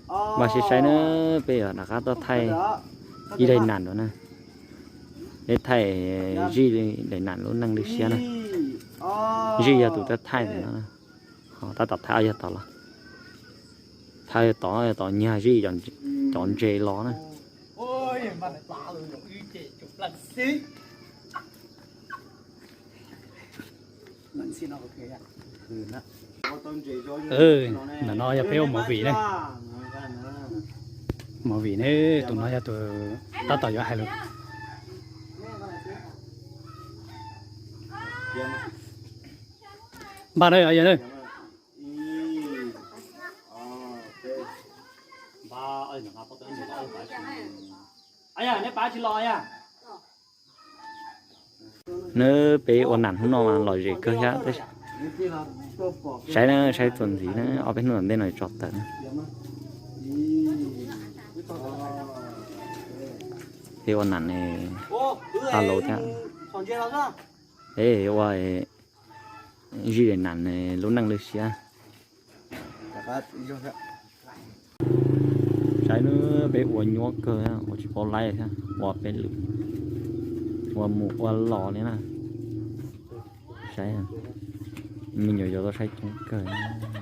Mas saib saib na, peb yuav rov qab tuaj thaij ib daim nam no na. Peb thaij Zij daim nam lub neej lub siab na. Zij yog tus tuaj thaij ntawm no, ho tab tom thaij yog tod los. Thaij yog tod, yog tod nyiag Zij cov ntses los na. Ntawm no yog peb ua movie ne. Movie ne, tus no yog tus tab tom yuav hais lus. Npaj na, yog na. Neb peb ua nam hnub no mas lom zem kawg thiab. Saib na, saib txuas ntxiv na, ob peb hnub tom ntej no tso tawm na. Peb ua nam ne, ha lus thiab. Peb ua Zij daim nam ne, lub neej lub siab. Saib na, peb ua nyuaj kawg, ua tsis paub laib thiab, ua peb lwm, ua mus ua los li na. Saib, me nyuam yaus tuaj saib coob kawg,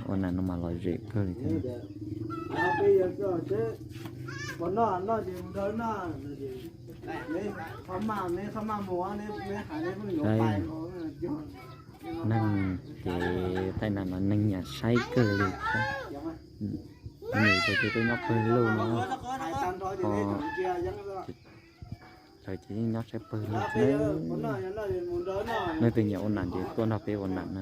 ua nam no mas lom zem kawg li thiab. Saib, neeg ces thaij nam no neeg nyiam saib kawg li thiab. Nws ces peb nyob pawg lug no, ho lawv ces yeej nyob saib pawg lug thiab. Leej twg nyiam ua nam ces tuaj nrog peb ua nam na.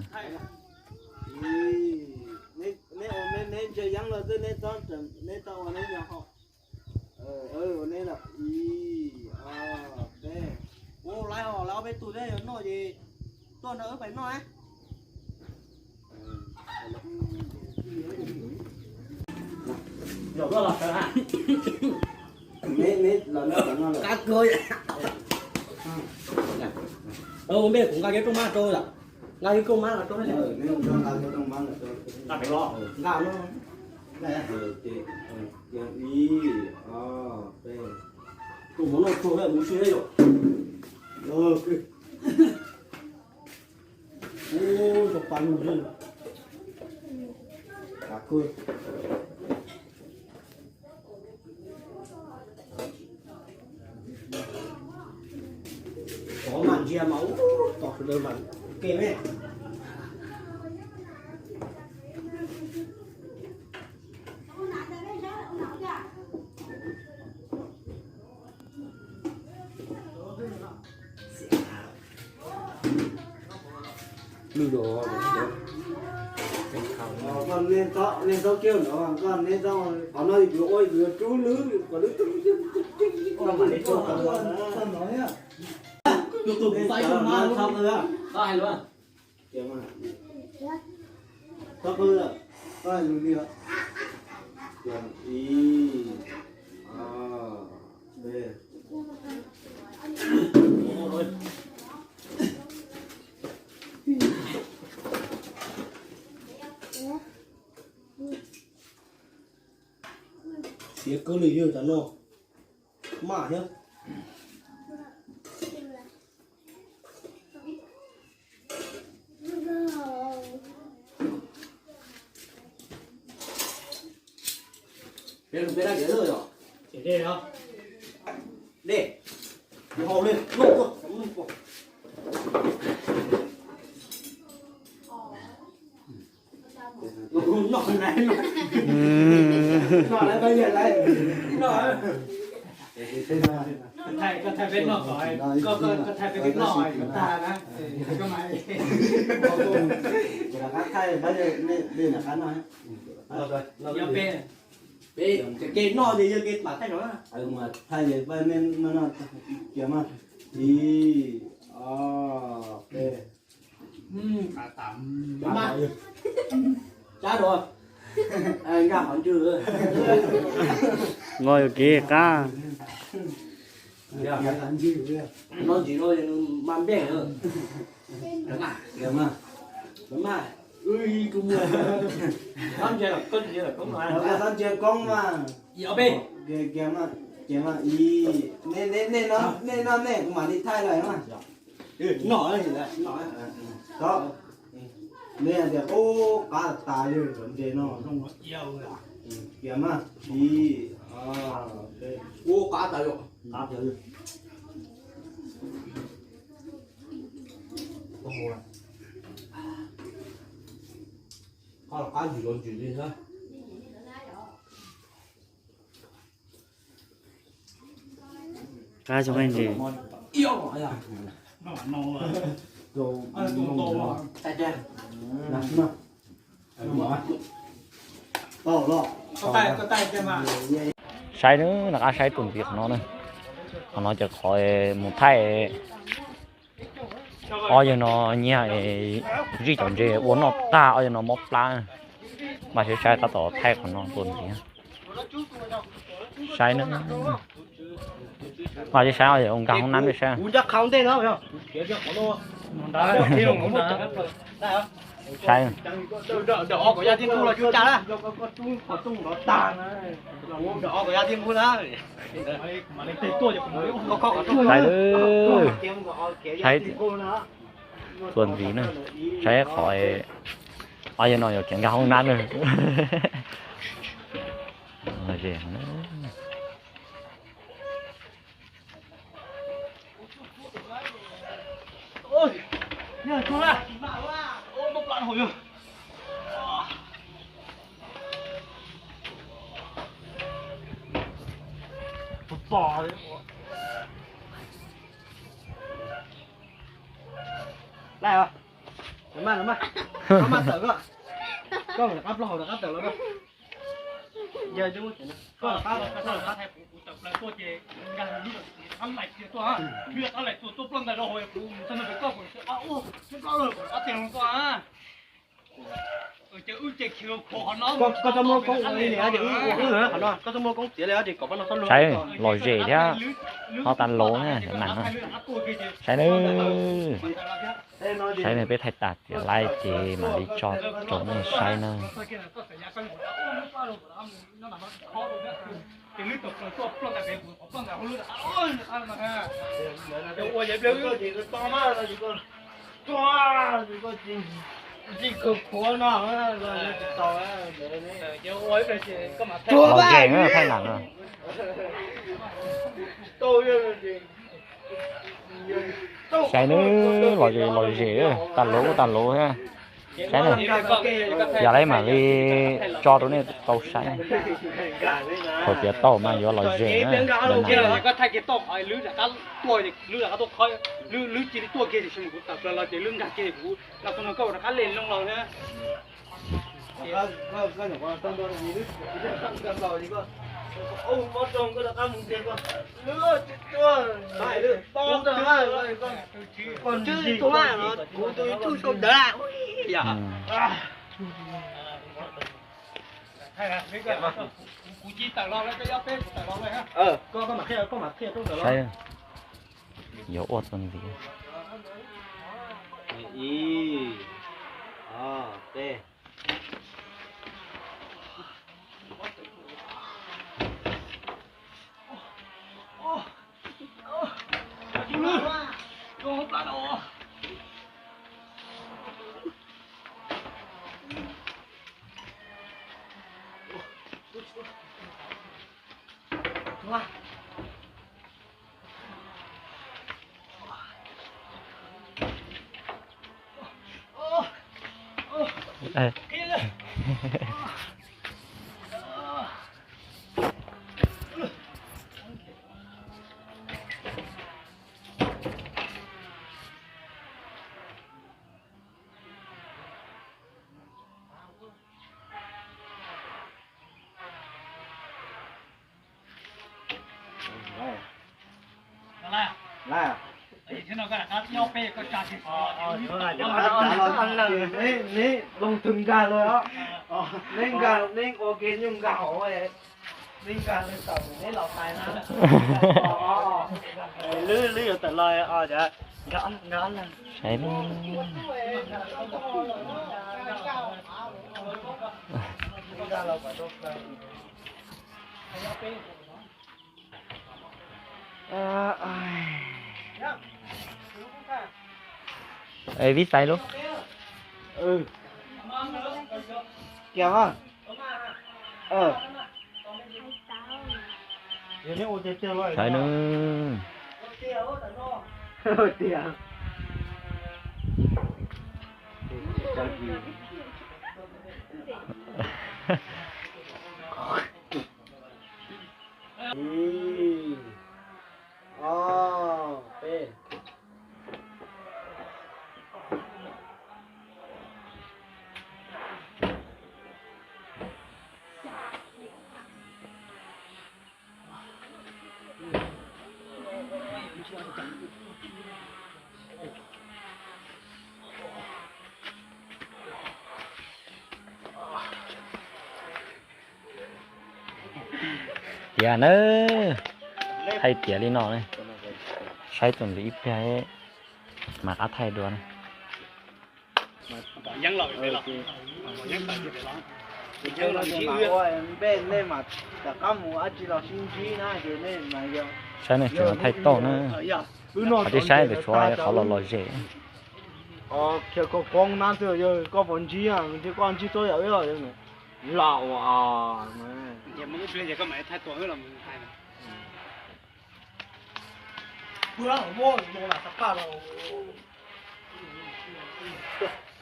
Ua ntej kuv nqa kiag rooj mab rau yom. Nqa kiag rooj mab los rau. Nqa pem los. Nqa no. Tus mov noj tsuag mus si yom. Ub, cov pa lug xwb. Cov mas ntsia mas ub, tom sawv daws mas ke me. Tus tus kuv tau ib tug mab lub. Tau hais lus. Tau hais lus li. Ib, ob, peb. Siav kawg li yog cov no. Maj thiab. Peb lub peb dab tsi lawm yom? Dej, dej, hau li, noj tuaj. Noj lawm, noj lawm, noj lawm. Koj thaij peb noj, koj thaij peb noj kom tag na. Koj mas. Rov qab thaij peb, nej rov qab noj. Yog peb, peb kev noj ces yog kev mam thaij no na. Mas thaij peb nej noj noj kiag mas. Ib, ob, peb. Tsab dua. Nkag qhov ntswg. Nqo yuav kev qab. No ntsis no mas npej. Mas. Tab ntsia koob mas. Kiag mas, kiag mas, ib, nej noj nej, kuv mam li thaij lawm mas. Noj, noj, nej tias ub qab tas li ntses no. Kiag mas, ib, ub qab tas li. Qab ntsis los ntsis li thiab. Qab zoo ntsis. Saib na, rov qab saib tus ntxiv qhov no na. Qhov no ces qhov mus thaij ob yawg no nyiag zij cov ntses ua noj tag, ob yawg no mob plab. Mas saib saib tab tom thaij qhov no tus ntxiv. Saib na. Mas saib saib nkag hoob nab saib. Saib. Saib, saib tus ntxiv na, saib qhov ob yawg no yuav khiav nkag hoob nab na. Laj os, lawv maj, lawv maj, koj maj tawm koj, koj rov qab plaub hau rov qab tawm los koj. Yog koj rov qab, koj rov qab. Koj txhob muab koob ua li, koj txhob muab koob txiav li, kom pab no txhob luag. Saib los zem thiab, ho tas lauv na, nas no. Saib na, saib na, peb thaij tas tias laib ces mam li tso rau nej saib na. Los zem na, thaij nas no. Saib na, los zem, los zem, tas lauv tas lauv thiab. Saib na, yog li mam li tso rau nej tau saib. Thaum tiav tau mas yuav los zem na. Kuv tus YouTube sab ntawd. Saib, yuav ua tus ntxiv. Ib, ob, peb. Neb nkag, neb ua ke nyuj nkag hauv, neb nkag li tawm neb los tais na. Lwb, lwb yuav tawm los os cov. Saib na. Vib xaiv lub. Saib na. Ib, ob, peb. Tiav na, thaij tiav li no ne, saib tus ntawd ib pliag mas qab thaij dua na. Saib nej tseem thaij tau na, qhov twb saib ntawd tshuav qhov los los zem. Koj pom ntsib, koj ntsib txob yam lam ua.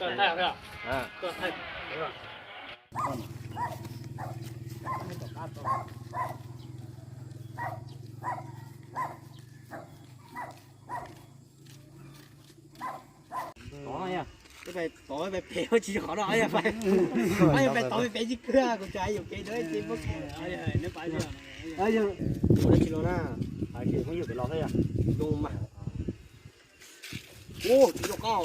Tod, peb pais tod peb pem tsis qhov no, peb pais tod peb pem tsis kawg, kuv tseem yuam kev ntawd ces muab kev. Ua dab tsi los na, hais tias muab yog kev los thiab yog zoo mas. Ua tsis zoo qab,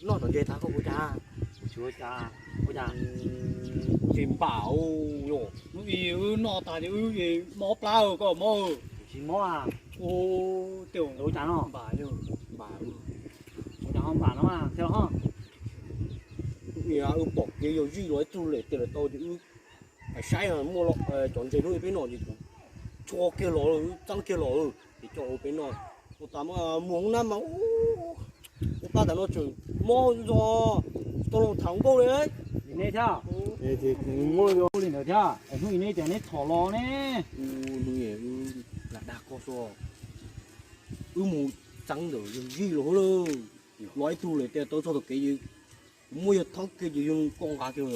noj tom ntses tag koj kuv cas. Kuv tsis ua cas, ua cas. Ntses npam, wb noj tas ces wb mob plab koj mob. Tsis mob, ua cas no npam, ua cas ho npam no mas thiab ho. Wb pom kev yog zij los ib tug lem tej lawm tau ces wb saib muaj cov ntses hnub peb noj ces tshua kiag los, wb txeeb kiag los ces coj ua peb noj. Ua tas muag hoob nab mas ua plab tas no tseem mob zoo, tsis tau los tham nkauj li. Nej thiab, li ntawd thiab, hnub ib neb tias neb txhom los ne. Lam dag koj xwb, wb mus txeeb ntawm yog zij los lawm, los ib tug lem tej tau txog tom kev, kuv muab yog thoob kiag ces yog koj nqa kiag, wb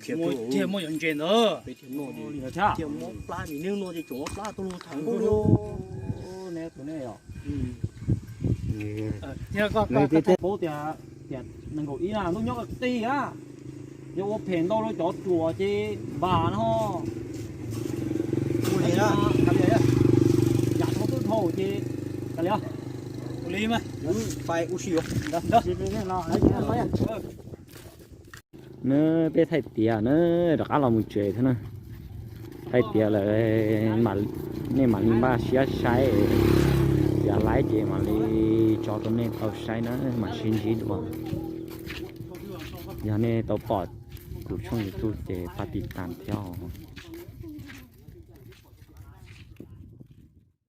khiav kiag, muaj yog ntses ntawd peb thiaj noj, thiaj mob plab ces neb no ces tseem mob plab tau los tham nkauj li. Neb tus nej os. Thiab koj paub tias, tias nees nkaum ib na lub nyob qig a, yog ua phem ntau rau cov ruam ces npam no. Yam dhau twb dhau ces kav liam. Nws peb thaij tiav na, rov qab los mus tsev thiab na. Thaij tiav lawm, nej mam li npaj siab saib, tiav laib ces mam li tso rau nej tau saib na, mam sib ntsib dua. Yog nej tau pom kuv tshooj YouTube ces pab tiv tas thiab os.